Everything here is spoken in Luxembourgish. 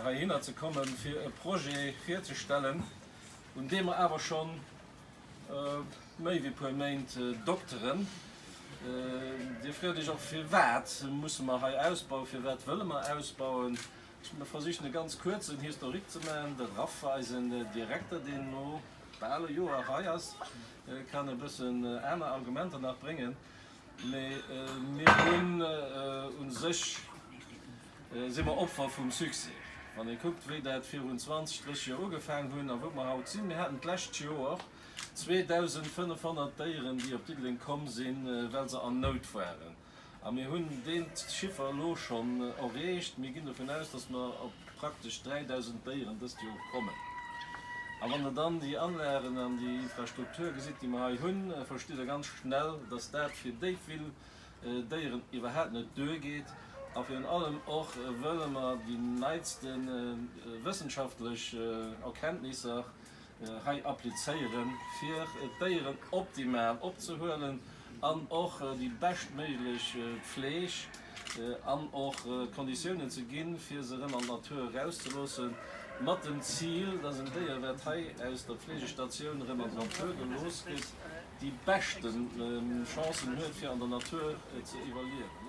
Heihinner ze kommen, fir e Projet virzestellen, un deem mer awer scho méi wéi puer Méint dokteren. Dir freet Iech och, Firwat musse mer hei ausbauen? Firwat wëlle mer ausbauen? Ech versichen e ganz kuerzen Historique ze maachen. De Raff, eisen Direkter, deen elo bal e Joer hei ass, kann e bëssen aner Argumenter nach bréngen. Mee mir hunn u sech, si mer Opfer vum Succès. Wann ee kuckt, wéi dat virun 20, 30 Joer ugefaang hunn a wou mer haut sinn. Mir haten d'lescht Joer 2.500 Déieren, déi op Diddeleng komm sinn, well se an Nout waren. A mir hunn dee Chiffer elo schonn erreecht. Mir ginn dovun aus, datt mer op praktesch 3.000 Déieren dëst Joer kommen. A wann Der dann déi Anlagen an déi Infrastruktur gesitt, déi mer hei hunn, verstitt Der ganz schnell, datt dat fir déi vill Déieren iwwerhaapt net duergeet. A virun allem och wëlle mer déi neitste wëssenschaftlech Erkenntnisser hei applizéieren, fir d'Déieren optimal opzehuelen an och déi beschtméiglech Pfleg an och Konditiounen ze ginn, fir se erëm an d'Natur erauszeloossen, mat dem Zil, dass en Déier, wat hei aus der Pflegestatioun erëm an d'Natur gelooss gëtt, déi beschte Chancen huet, fir an der Natur ze iwwerliewen.